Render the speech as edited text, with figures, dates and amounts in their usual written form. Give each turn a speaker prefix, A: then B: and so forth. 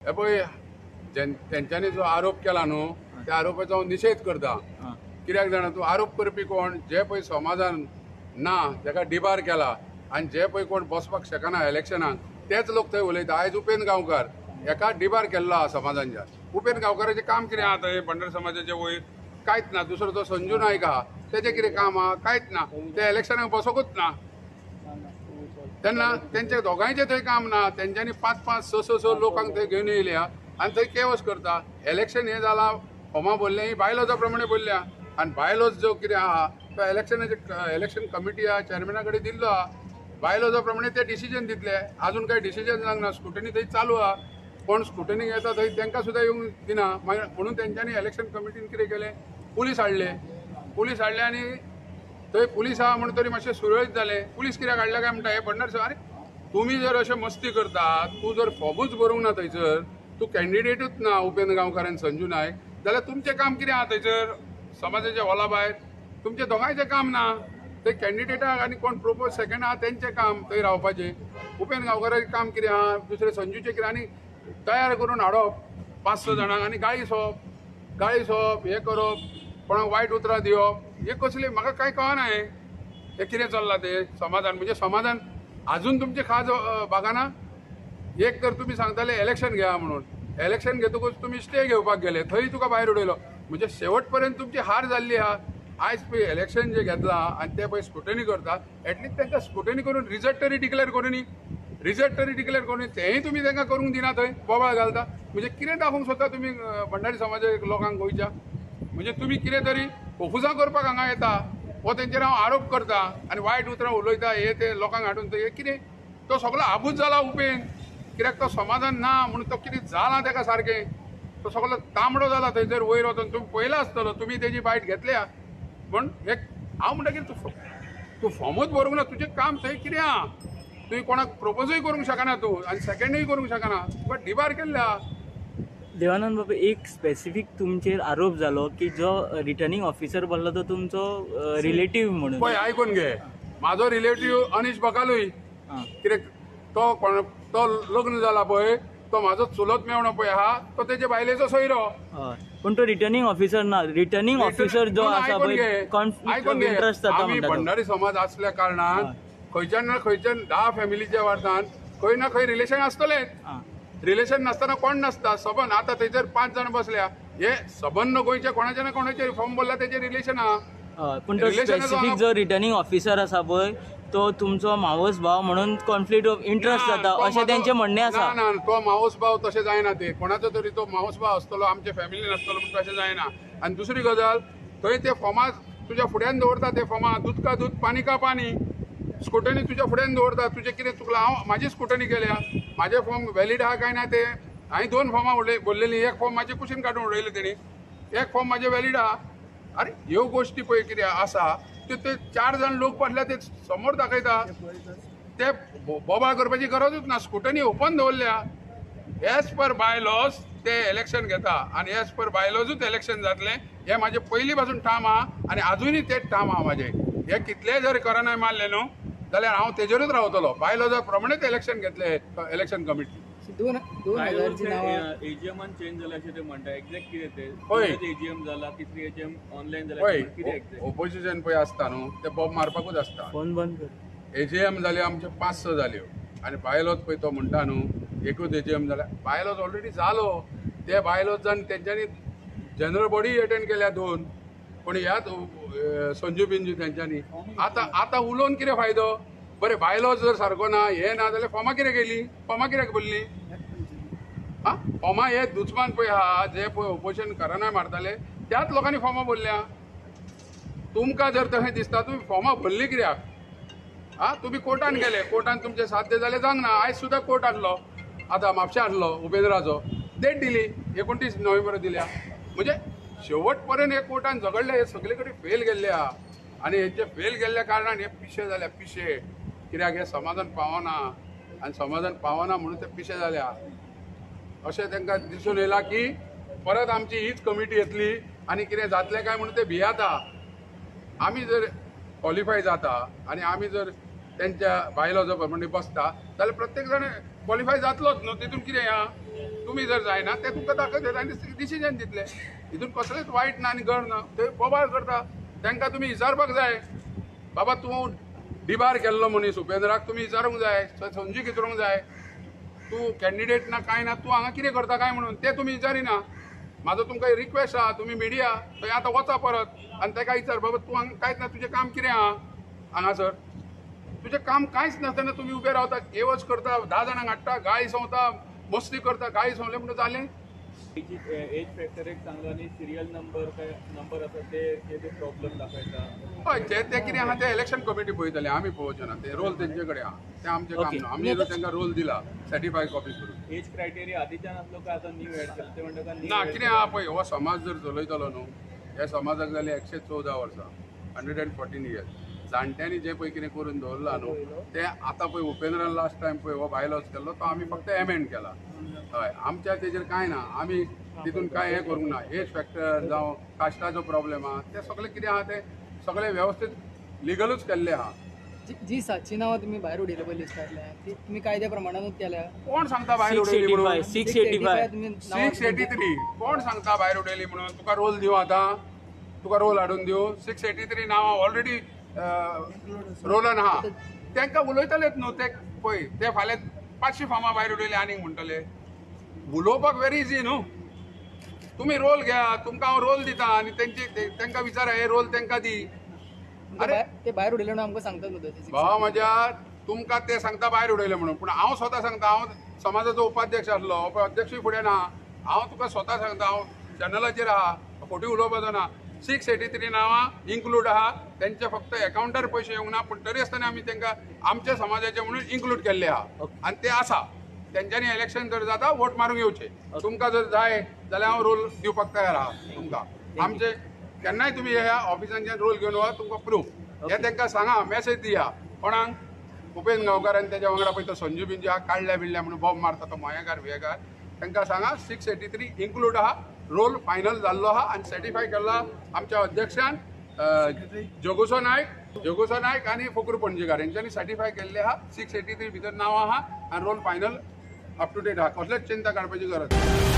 A: हे पळय, तेंच्यांनी जो आरोप केला न्हू, त्या आरोपाचो हांव निशेध करता. कित्याक जाणा तूं, आरोप करपी कोण? जे पळय समाजान ना तेका डिबार केला आनी जे पळय कोण बसपाक शकना इलेक्शनाक तेच लोक थंय उलयता. आयज उपेंद्र गांवकार हेका डिबार केल्लो आहा समाजांच्या. उपेंद्र गांवकाराचें काम कितें आहा थंय भंडारी समाजाचे वयर? कांयच ना. दुसरो तो संजू नायक आहा, तेजें कितें काम आहा? कांयच ना. ते इलेक्शनाक बसोकूच ना. तेन्ना तेंचे दोगांयचें थंय काम ना. तेंच्यांनी 5 5 6 6 लोकांक थंय घेवन येयल्या आनी थंय केवस करता. इलेक्शन हें जालां, फॉर्मां भरल्या, ही बायलोजा प्रमाणे भरल्या आनी बायलोज जो कितें आहा तो इलेक्शनाचे इलेक्शन कमिटी आहा, चेअरमॅना कडेन दिल्लो आहा. बायलोजा प्रमाणे ते डिसिजन दितले. अजून कांय डिसिजन जावंक ना. स्क्रुटनी थंय चालू आहा. कोण स्क्रुटनीक येता थंय तांकां सुद्दां येवंक दिना. मागीर म्हणून तेंच्यांनी इलेक्शन कमिटीन कितें केलें, पुलीस हाडले. पुलीस हाडले आनी थंय पुलीस आहा म्हूण तरी मातशें सुरळीत जालें. पुलीस कित्याक हाडले काय म्हणटा हे भंडार. अरे तुमी जर अशें मस्ती करतात, तूं जर फॉर्मूच भरूंक ना थंयसर, तूं कॅन्डिडेटूच ना उपेंद्र गांवकार आनी संजू नायक, जाल्यार तुमचें काम कितें आहा थंयसर समाजाच्या हॉला भायर? तुमचें दोगांयचें काम ना. ते कॅन्डिडेटाक आनी कोण प्रोपोज सेकंड आहा तेंचें काम थंय रावपाचें. उपेंद्र गांवकाराचें काम कितें आहा, दुसरें संजूचें कितें? आनी तयार करून हाडप 5 6 जाणांक आनी गाळी सोवप, गाळी सोवप, हें करप, कोणाक वायट उतरां दिवप, हें कसलें म्हाका कांय कळना. हें कितें चल्लां तें समाजान? म्हणजे समाजान आजून तुमचें खाज बागाना. एक तर तुमी सांगताले इलेक्शन घेया म्हणून, इलेक्शन घेतकूच तुमी स्टे घेवपाक गेले, थंय तुका भायर उडयलो. म्हणजे शेवट पर्यंत तुमची हार जाल्ली आहा. आयज पळय इलेक्शन जें घेतलां आनी ते पळय स्क्रुटनी करता, एटलिस्ट तांकां स्क्रुटनी करून रिजल्ट तरी डिक्लेर करूनी, रिजल्ट तरी डिक्लेर करून तेंय तुमी तांकां करूंक दिना, थंय बोवाळ घालता. म्हणजे कितें दाखोवंक सोदता तुमी भंडारी समाजा लोकांक गोंयच्या? म्हणजे तुमी कितें तरी कोफुजां करपाक हांगा येता हो तेंचेर हांव आरोप करता आनी वायट उतरां उलयता हे ते लोकांक हाडून. हे कितें तो सगळो आबूज जाला उपेन, कित्याक तो समाधान ना म्हणून तो कितें जाला तेका सारकें, तो सगळो तांबडो जाला थंयसर वयर वचून. तुमी पळयला आसतलो, तुमी तेजी बायट घेतल्या. पूण एक हांव म्हणटा की तूं फॉर्मूच भरूंक ना, तुजें काम थंय कितें आहा? तुवें कोणाक प्रपोजूय करूंक शकना तूं आनी सेकंडूय करूंक शकना, तुका डिबार केल्ले आहा.
B: देवानंद बाबू, एक स्पेसिफीक तुमचेर आरोप जालो की जो रिटर्निंग ऑफिसर बोल्लो तो तुमचो रिलेटीव म्हणून.
A: पळय आयकून घे, म्हाजो रिलेटीव अनिश बकालूय, कित्याक तो कोण तो लग्न जाला पळय, तो म्हाजो चुलत मेवणो पळय आहा, तो तेजे बायलेचो सोयरो.
B: पूण तो रिटर्निंग ऑफिसर ना. रिटर्निंग ऑफिसर जो आसा पळय कॉन्फ्लिक्ट ऑफ इंट्रस्ट जाता.
A: आमी भंडारी समाज आसल्या कारणान खंयच्यान ना खंयच्यान 10 फॅमिलीच्या वार्तान खंय ना खंय रिलेशन आसतलें. रिलेशन नासतना कोण नासता. सबंद आतां थंयसर 5 जाण बसल्या, हे सबंद गोंयच्या कोणाच्या ना कोणाचेर फॉर्म भरला तेजें रिलेशन आहा.
B: पूण तो स्पेसिफीक जो रिटर्निंग ऑफिसर आसा पळय तो तुमचो मावस भाव म्हणून कॉन्फ्लिक्ट ऑफ इंट्रस्ट जाता अशें तेंचें म्हणणें आसा.
A: ना, तो मावस भाव तशें जायना. ते कोणाचो तरी तो मावस भाव आसतलो, आमच्या फॅमिलीन आसतलो, पूण तशें जायना. आनी दुसरी गजाल, थंय ते फॉर्मां तुज्या फुड्यान दवरता, ते फॉर्मां दूद का दूद पाणी का पाणी, स्क्रुटनी तुज्या फुड्यान दवरता. तुजें कितें चुकलां? हांव म्हाजी स्क्रुटनी केल्या, म्हाजे फॉर्म व्हॅलीड आहा काय ना ते. हांवें 2 फॉर्मां भरलेलीं, एक फॉर्म म्हाजे कुशीन काडून उडयलें तेणी, एक फॉर्म म्हाजें व्हॅलीड आहा. अरे ह्यो गोश्टी पळय कितें आसा त्यो ते 4 जाण लोक बसल्या ते समोर दाखयता. ते बोबाळ करपाची गरजूच ना. स्क्रुटनी ओपन दवरल्या, एज पर बायलॉज ते इलेक्शन घेता आनी एज पर बायलॉजूच इलेक्शन जातलें हें म्हाजें पयलीं पासून ठाम आहा आनी आजुनूय तें ठाम आहा म्हाजें. हें कितलेंय जर करनाय मारलें न्हू जाल्यार हांव तेजेरूच रावतलो. बायलॉजा प्रमाणेच इलेक्शन घेतलें इलेक्शन कमिटी.
C: 2000 एजीएमान चेंज जाला अशें ते म्हणटा, एक्झॅक्ट कितें तें?
A: पळय
C: एजीएम जाला, तिसरी एजीएम ऑनलायन जाला,
A: पळय ओपोजिशन पळय आसता न्हू ते बॉम्ब मारपाकूच आसता.
B: फोन बंद कर.
A: एजीएम जाल्यो आमच्यो 5 6 जाल्यो आनी बायलोज पळय तो म्हणटा न्हू एकूच एजीएम जाल्या. बायलोज ऑलरेडी जालो, ते बायलोज जावन तेंच्यांनी जनरल बॉडी अटेंड केल्या 2, पूण ह्याच संजू बिंजू तेंच्यांनी. आतां आतां उलोवन कितें फायदो? बरें बायलोज जर सारको ना हें ना जाल्यार फॉर्मां कित्याक केली? फॉर्मां कित्याक भरलीं? आं, फॉर्मां हे दुस्मान पळय आहा जे पळय ओपोजिशन करनाय मारताले त्याच लोकांनी फॉर्मां भरल्या. तुमकां जर तशें दिसता तुमी फॉर्मां भरलीं कित्याक? आं, तुमी कोर्टान गेले, कोर्टान तुमचें साध्य जालें जावंक ना. आयज सुद्दां कोर्ट आहलो, आतां म्हापशा आहलो उपेंद्राचो, डेट दिली 29 नोव्हेंबर दिल्या. म्हणजे शेवट पर्यंत हे कोर्टान झगडले, हे सगळे कडेन फेल गेल्ले आहा. आनी हेंचे फेल गेल्ल्या कारणान हे पिशे जाल्या, पिशे. कित्याक हे समाजान पावना आनी समाजान पावना म्हणून ते पिशे जाल्या अशें तांकां दिसून येयलां की परत आमची हीच कमिटी येतली आनी कितें जातलें काय म्हणून ते भियाता. आमी जर क्वॉलिफाय जाता आनी आमी जर तेंच्या बायलॉजा प्रमाणे बसता जाल्यार प्रत्येक जाण क्वॉलिफाय जातलोच न्हू. तितून कितें आहा, तुमी जर जायना ते तुमकां दाखयतले आनी डिसिजन दितले. हितून कसलेंच वायट ना आनी गड ना. ते बोबाळ करता, तांकां तुमी विचारपाक जाय, बाबा तूं डिबार केल्लो मनीस उपेंद्राक तुमी विचारूंक जाय, संजीक विचारूंक जाय, तूं कॅन्डिडेट ना कांय ना, तूं हांगा कितें करता काय म्हणून ते तुमी विचारिना. म्हाजो तुमकां रिक्वेस्ट आहा, तुमी मिडिया थंय आतां वचा परत आनी ताका विचार, बाबा तूं हांगा कांयच ना, तुजें काम कितें आहा हांगासर, तुजें काम कांयच नासतना तुमी उबे रावता, एवज करता, 10 जाणांक हाडटा, गाळी संवता, मस्ती करता. गाळी संवले म्हणून जालें.
C: एज फॅक्टर एक चांगलो आनी सिरियल नंबर काय नंबर आसा ते ते प्रॉब्लेम दाखयता.
A: हय, ते कितें आहा ते इलेक्शन कमिटी पळयतले, आमी पळोवचे ना. ते रोल तेंचे कडेन आहा, ते आमचें काम ना. आमी तांकां रोल दिला सर्टिफाय कॉपी करून.
C: एज क्रायटेरिया आदीच्यान आसलो काय आतां न्यू एड केला ते म्हणटा?
A: ना, कितें आहा पळय, हो समाज जर चलयतलो न्हू, ह्या समाजाक जाली 114 वर्सां, 114 इयर्स. जाणट्यांनी जें पळय कितें करून दवरलां न्हू तें आतां पळय उपेंद्रान लास्ट टायम पळय हो बायलॉज केल्लो तो आमी फक्त एमेंड केला. हय, आमच्या तेजेर कांय ना, आमी तितून कांय हें करूंक ना. एज फॅक्टर जावं कास्टाचो प्रॉब्लेम आहा, ते सगळें कितें आहा तें सगळें वेवस्थीत लिगलूच केल्लें आहा.
D: जी 700 नांवां तुमी भायर उडयले पळय लिस्टांतल्या, ती तुमी कायद्या प्रमाणानूच केल्या.
A: कोण सांगता भायर उडयली म्हणून?
B: 685
A: 683 कोण सांगता भायर उडयली म्हणून? तुका रोल दिवं आतां, तुका रोल हाडून दिवं? 683 नांवां ऑलरेडी रोलन आहा, तांकां उलयतलेच न्हू ते. पळय ते फाल्यां 500 फार्मां भायर उडयले आनीक म्हणटले. उलोवपाक वेरी इजी न्हू. तुमी रोल घ्या, तुमकां हांव रोल दिता आनी तांकां विचारा, हे रोल तांकां दी. अरे
D: ते भायर उडयले म्हणून आमकां सांगतात न्हू
A: भावा म्हज्या, तुमकां ते सांगता भायर उडयले म्हणून, पूण हांव स्वता सांगता, हांव समाजाचो उपाध्यक्ष आसलो, अध्यक्षूय फुडें ना, हांव तुका स्वता सांगता, हांव चॅनलाचेर आहा, खोटी उलोवपाचो ना. 683 नांवां इन्क्लूड आहा, तेंचे फक्त एकाउंटार पयशे येवंक ना, पूण तरी आसतना आमी तांकां आमच्या समाजाचे म्हणून इन्क्लूड केल्ले आहा आनी ते आसा. तेंच्यांनी इलेक्शन जर जाता वोट मारूंक येवचे. तुमकां जर जाय जाल्यार हांव रोल दिवपाक तयार आहा तुमकां. आमचे केन्नाय तुमी ह्या ऑफिसांच्यान रोल घेवन वचा, तुमकां प्रूफ हे तांकां सांगा, मॅसेज दिया कोणाक, उपेंद्र गांवकार आनी तेज्या वांगडा पळय तो संजू बिंजू आहा, काडल्या बिडल्या म्हणून बॉम्ब मारता तो मयेकार बियेकार, तांकां सांगा 683 इन्क्लूड आहा, रोल फायनल जाल्लो आहा आनी सर्टिफाय केल्लो आमच्या अध्यक्षान जोगुसो नायक आनी फुकरू पणजीकार हेंच्यांनी सर्टिफाय केल्ले आहा. 683 भितर नांव आहा आनी roll final up to date आहा, कसलेच चिंता काडपाची गरज ना.